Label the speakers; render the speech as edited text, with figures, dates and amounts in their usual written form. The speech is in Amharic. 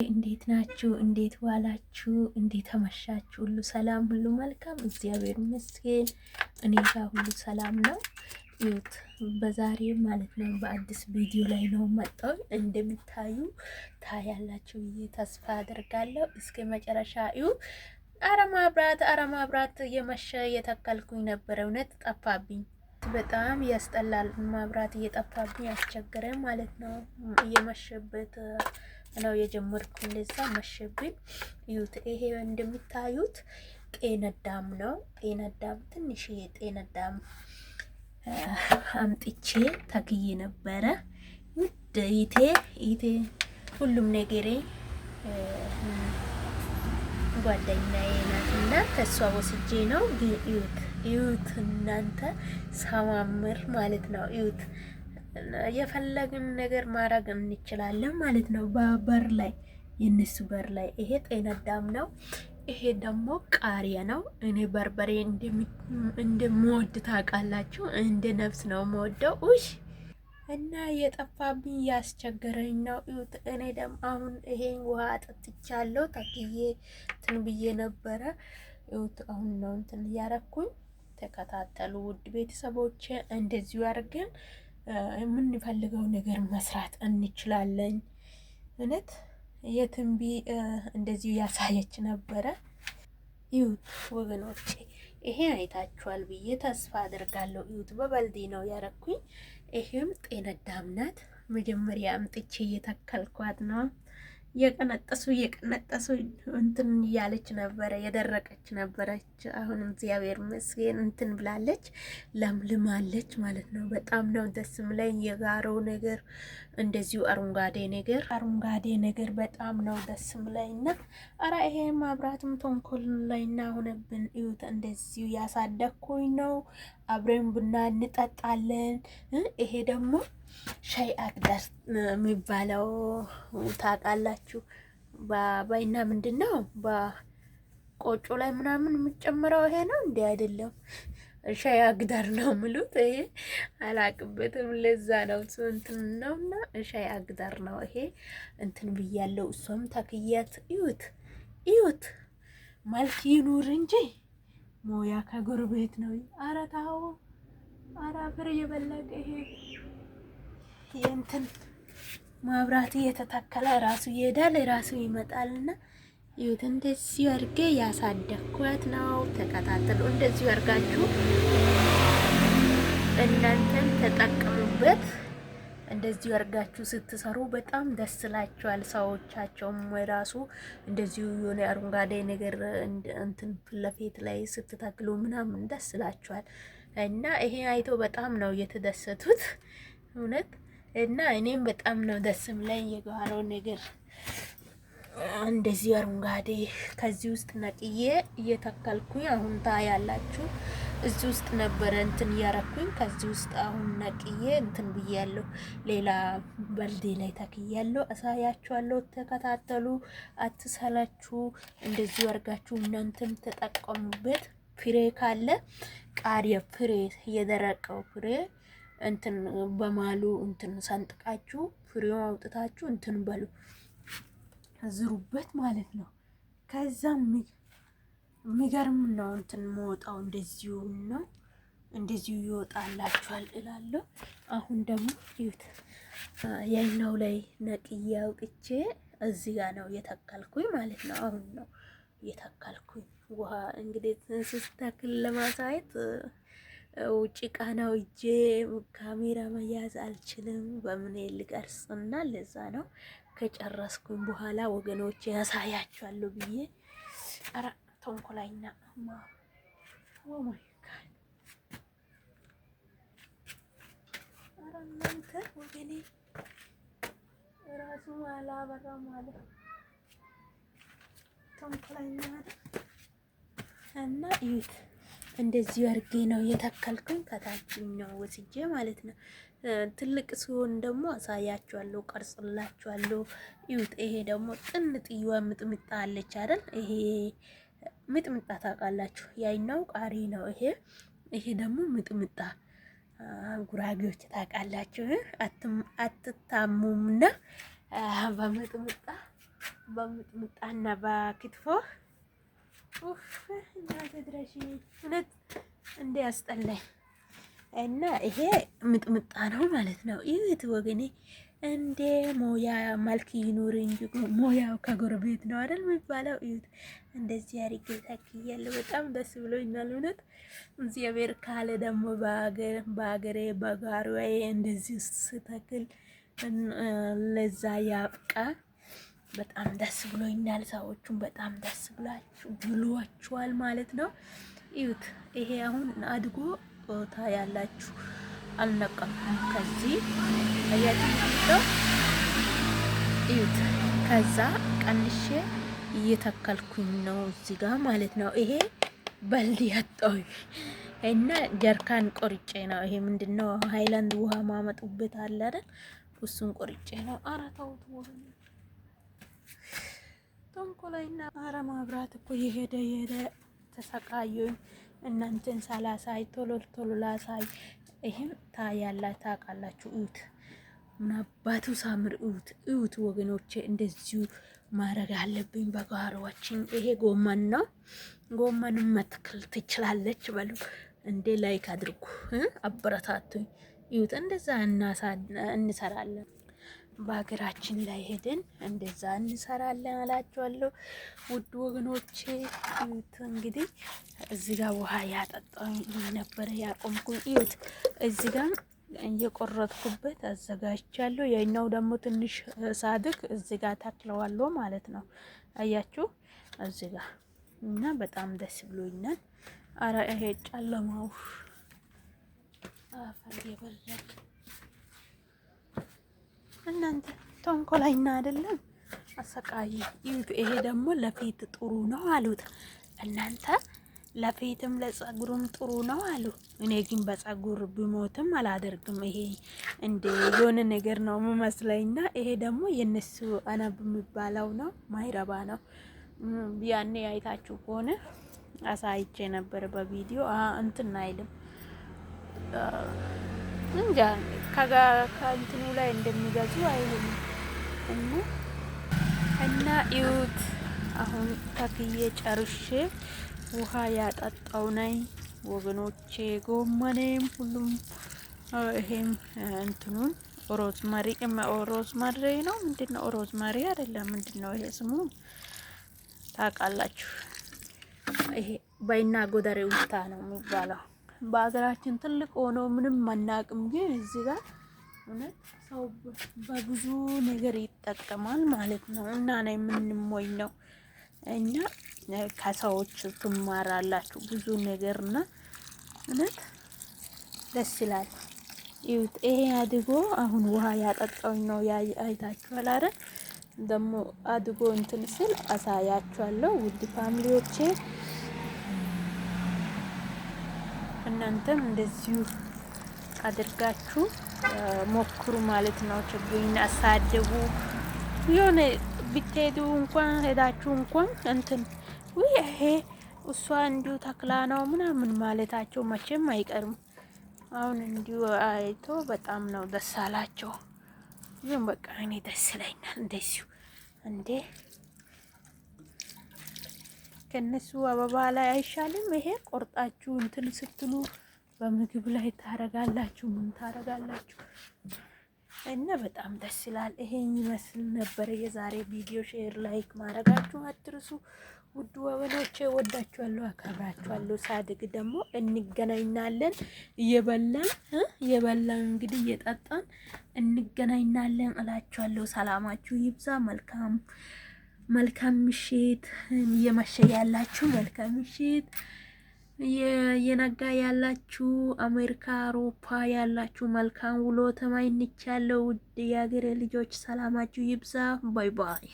Speaker 1: እንዴት ናችሁ? እንዴት ዋላችሁ? እንዴት አመሻችሁ? ሁሉ ሰላም፣ ሁሉ መልካም፣ እግዚአብሔር ይመስገን። እኔ ጋር ሁሉ ሰላም ነው። ይኸውት በዛሬ ማለት ነው በአዲስ ቪዲዮ ላይ ነው መጣው። እንደምታዩ ታያላችሁ ብዬ ተስፋ አደርጋለሁ። እስከ መጨረሻ እዩ። አረ ማብራት፣ አረ ማብራት የመሸ የተከልኩኝ ነበረ። እውነት ጠፋብኝ። በጣም ያስጠላል። ማብራት እየጠፋብኝ ያስቸገረ ማለት ነው። እየመሸበት ነው የጀመርኩ። እንደዛ መሸብኝ። እዩት፣ ይሄ እንደሚታዩት ጤነዳም ነው። ጤነዳም ትንሽዬ ጤነዳም አምጥቼ ተክዬ ነበረ። ውድ ይቴ ይቴ ሁሉም ነገሬ ጓደኛዬ ናትና ከሷ ወስጄ ነው። እዩት እዩት እናንተ ሰማምር ማለት ነው። እዩት የፈለግን ነገር ማድረግ እንችላለን ማለት ነው። በበር ላይ የነሱ በር ላይ ይሄ ጤና አዳም ነው። ይሄ ደግሞ ቃሪያ ነው። እኔ በርበሬ እንደምወድ ታውቃላችሁ። እንደ ነፍስ ነው የምወደው። ውሽ እና የጠፋብኝ ያስቸገረኝ ነው። እዩት። እኔ ደግሞ አሁን ይሄን ውሃ አጠጥቻለሁ። ተክዬ እንትን ብዬ ነበረ። እዩት። አሁን ነው እንትን እያረኩኝ። ተከታተሉ ውድ ቤተሰቦች። እንደዚሁ አድርገን የምንፈልገው ነገር መስራት እንችላለን። እውነት የትንቢ እንደዚሁ ያሳየች ነበረ። እዩት ወገኖቼ፣ ይሄ አይታችኋል ብዬ ተስፋ አድርጋለሁ። እዩት፣ በበልዲ ነው ያረኩኝ። ይሄም ጤነዳም ናት። መጀመሪያ አምጥቼ እየተከልኳት ነው። እየቀነጠሱ እየቀነጠሱ እንትን እያለች ነበረ፣ የደረቀች ነበረች። አሁን እግዚአብሔር ይመስገን እንትን ብላለች፣ ለምልማለች ማለት ነው። በጣም ነው ደስ የሚለኝ የጋሮ ነገር እንደዚሁ አረንጓዴ ነገር አረንጓዴ ነገር በጣም ነው ደስ የሚለኝና አረ ይሄ ማብራትም ተንኮል ላይና ሆነብን። እዩት፣ እንደዚሁ ያሳደግኩኝ ነው። አብረን ቡና እንጠጣለን። ይሄ ደግሞ ሻይ አክደር የሚባለው ታውቃላችሁ? ባይና ምንድን ነው በቆጮ ላይ ምናምን የሚጨምረው ይሄ ነው እንዴ? አይደለም፣ ሻይ አግዳር ነው ምሉት። ይሄ አላቅበትም። ለዛ ነው እንትን ነውና ሻይ አግዳር ነው ይሄ እንትን ብያለው። እሷም ተክያት እዩት፣ እዩት። መልክ ይኑር እንጂ ሞያ ከጎረቤት ነው። ኧረ ተው፣ ኧረ አፈር እየበለቀ ይሄ የእንትን ማብራት እየተተከለ ራሱ ይሄዳል ራሱ ይመጣልና ይሁት እንደዚሁ አድርጌ ያሳደግኳት ነው። ተከታተሉ። እንደዚሁ አድርጋችሁ እናንተን ተጠቀሙበት። እንደዚሁ አድርጋችሁ ስትሰሩ በጣም ደስ ይላችኋል። ሰዎቻቸውም ራሱ እንደዚሁ የሆነ አረንጓዴ ነገር እንትን ፊት ለፊት ላይ ስትተክሉ ምናምን ደስ ይላችኋል። እና ይሄ አይቶ በጣም ነው የተደሰቱት እውነት። እና እኔም በጣም ነው ደስ የሚለኝ የጓሮ ነገር እንደዚህ አረንጓዴ ከዚህ ውስጥ ነቅዬ እየተከልኩኝ አሁን ታያላችሁ። እዚህ ውስጥ ነበረ እንትን እያረኩኝ ከዚህ ውስጥ አሁን ነቅዬ እንትን ብያለሁ። ሌላ በልዴ ላይ ተክያለሁ። አሳያችኋለሁ። ተከታተሉ፣ አትሰላችሁ። እንደዚሁ አድርጋችሁ እናንተም ተጠቀሙበት። ፍሬ ካለ ቃሪያ ፍሬ፣ የደረቀው ፍሬ እንትን በማሉ እንትን ሰንጥቃችሁ ፍሬውን አውጥታችሁ እንትን በሉ ዝሩበት ማለት ነው። ከዛም የሚገርም ነው እንትን መወጣው እንደዚሁ ነው፣ እንደዚሁ ይወጣላችኋል እላለሁ። አሁን ደግሞ ይሁት ያኛው ላይ ነቅዬ አውጥቼ እዚህ ጋር ነው የተከልኩኝ ማለት ነው። አሁን ነው የተከልኩኝ። ውሃ እንግዲህ ስተክል ለማሳየት ጭቃ ነው እጄ፣ ካሜራ መያዝ አልችልም። በምን ልቀርጽና ለዛ ነው ከጨረስኩኝ በኋላ ወገኖች ያሳያችኋለሁ ብዬ። ኧረ ተንኮላኛ oh my God! ኧረ እናንተ ወገኔ ራሱ አላበራም ማለት ተንኮላኛ እና እዩት። እንደዚሁ አድርጌ ነው የተከልኩኝ ከታችኛው ወስጄ ማለት ነው። ትልቅ ሲሆን ደግሞ አሳያችኋለሁ፣ ቀርጽላችኋለሁ። እዩት። ይሄ ደግሞ ጥንጥዬዋ ምጥምጣ አለች አይደል? ይሄ ምጥምጣ ታውቃላችሁ? ያኛው ቃሪ ነው። ይሄ ደግሞ ምጥምጣ ጉራጌዎች ታውቃላችሁ? አትታሙምና በምጥምጣ በሚጥሚጣና በክትፎ። ኡፍ እናቴ ድረሽ፣ እውነት እንደ ያስጠላኝ። እና ይሄ ምጥምጣ ነው ማለት ነው። ይሁት ወገኔ፣ እንደ ሞያ መልክ ይኑር እንጂ ሞያው ከጎረቤት ነው አይደል የሚባለው? እዩት፣ እንደዚህ አድርጌ ተክያለሁ። በጣም ደስ ብሎኛል እውነት። እግዚአብሔር ካለ ደግሞ በአገሬ በጓሮዬ እንደዚህ ስተክል ለዛ ያብቃ። በጣም ደስ ብሎኛል። ሰዎቹም በጣም ደስ ብሏቸዋል ማለት ነው። እዩት፣ ይሄ አሁን አድጎ ቦታ ያላችሁ አልነቀልኩም። ከዚህ አያችሁ፣ እዩት። ከዛ ቀንሼ እየተከልኩኝ ነው እዚህ ጋር ማለት ነው። ይሄ በልድ ያጣሁኝ እና ጀርካን ቆርጬ ነው። ይሄ ምንድነው? ሃይላንድ ውሃ ማመጡበት አለ አይደል? እሱን ቆርጬ ነው። ኧረ ተውት ወገን፣ ተንኮለኛ። ኧረ ማብራት እኮ የሄደ የሄደ ተሰቃየኝ። እናንተን ሳላሳይ ቶሎ ቶሎ ላሳይ። ይሄም ታያላ ታውቃላችሁ። እዩት፣ ምናባቱ ሳምር። እዩት እዩት ወገኖቼ፣ እንደዚሁ ማድረግ አለብኝ በጓሮዋችን። ይሄ ጎመን ነው። ጎመንም መትከል ትችላለች በሉ እንዴ፣ like አድርጉ፣ አበረታቱኝ። እዩት፣ እንደዛ እንሰራለን። በሀገራችን ላይ ሄደን እንደዛ እንሰራለን አላችኋለሁ። ውድ ወገኖቼ እዩት፣ እንግዲህ እዚህ ጋር ውሃ ያጠጣኝ ነበረ ያቆምኩኝ። እዩት፣ እዚህ ጋር እየቆረጥኩበት አዘጋጅቻለሁ። ያኛው ደግሞ ትንሽ ሳድግ እዚህ ጋር ተክለዋለሁ ማለት ነው። አያችሁ እዚህ ጋር እና በጣም ደስ ብሎኛል። አረ ይሄ ጨለማው አፈር የበላክ እናንተ፣ ተንኮለኛ አይደለም አሰቃይ። ይሄ ደግሞ ለፊት ጥሩ ነው አሉት። እናንተ ለፊትም ለጸጉሩም ጥሩ ነው አሉ። እኔ ግን በጸጉር ብሞትም አላደርግም። ይሄ እንደ የሆነ ነገር ነው የሚመስለኝና ይሄ ደግሞ የነሱ አነብ የሚባለው ነው፣ ማይረባ ነው። ያኔ አይታችሁ ከሆነ አሳይቼ ነበር በቪዲዮ። እንትን አይልም፣ እንጃ ከእንትኑ ላይ እንደሚገዙ አይሆንም። እና እዩት፣ አሁን ተክዬ ጨርሼ ውሃ ያጠጣው ነኝ ወገኖቼ። ጎመኔም ሁሉም ይሄም እንትኑን ሮዝመሪ፣ ሮዝመሪ ነው ምንድነው? ሮዝመሪ አይደለም፣ ምንድነው ይሄ ስሙ ታውቃላችሁ? ይሄ በይና ጎደሬ ውታ ነው የሚባለው። በሀገራችን ትልቅ ሆኖ ምንም አናውቅም፣ ግን እዚህ ጋር እውነት ሰው በብዙ ነገር ይጠቀማል ማለት ነው። እና ነው የምንሞኝ ነው እኛ። ከሰዎች ትማራላችሁ ብዙ ነገርና እውነት ደስ ይላል። ይኸውት ይሄ አድጎ አሁን ውሃ ያጠጣውኝ ነው፣ አይታችኋል አይደል? ደግሞ አድጎ እንትን ስል አሳያችኋለሁ። ውድ family ዎቼ፣ እናንተም እንደዚሁ አድርጋችሁ ሞክሩ ማለት ነው። ችግኝ አሳድጉ። የሆነ ብትሄዱ እንኳን ሄዳችሁ እንኳን እንትን ውይ ይሄ እሷ እንዲሁ ተክላ ነው ምናምን ማለታቸው መቼም አይቀርም። አሁን እንዲሁ አይቶ በጣም ነው ደስ አላቸው። ግን በቃ እኔ ደስ ይለኛል እንደዚሁ። እንዴ ከነሱ አበባ ላይ አይሻልም? ይሄ ቆርጣችሁ እንትን ስትሉ በምግብ ላይ ታረጋላችሁ፣ ምን ታረጋላችሁ እና በጣም ደስ ይላል። ይሄን ይመስል ነበር የዛሬ ቪዲዮ። Share፣ like ማድረጋችሁ አትርሱ። ውድ ወገኖቼ ወዳችኋለሁ፣ አከብራችኋለሁ። ሳድግ ደግሞ እንገናኛለን። እየበላን እየበላን እንግዲህ እየጠጣን እንገናኛለን እላችኋለሁ። ሰላማችሁ ይብዛ። መልካም መልካም ምሽት። እየመሸ ያላችሁ መልካም ምሽት፣ የነጋ ያላችሁ አሜሪካ፣ አውሮፓ ያላችሁ መልካም ውሎ ተመኝቻለሁ። ውድ የሀገሬ ልጆች ሰላማችሁ ይብዛ። Bye bye።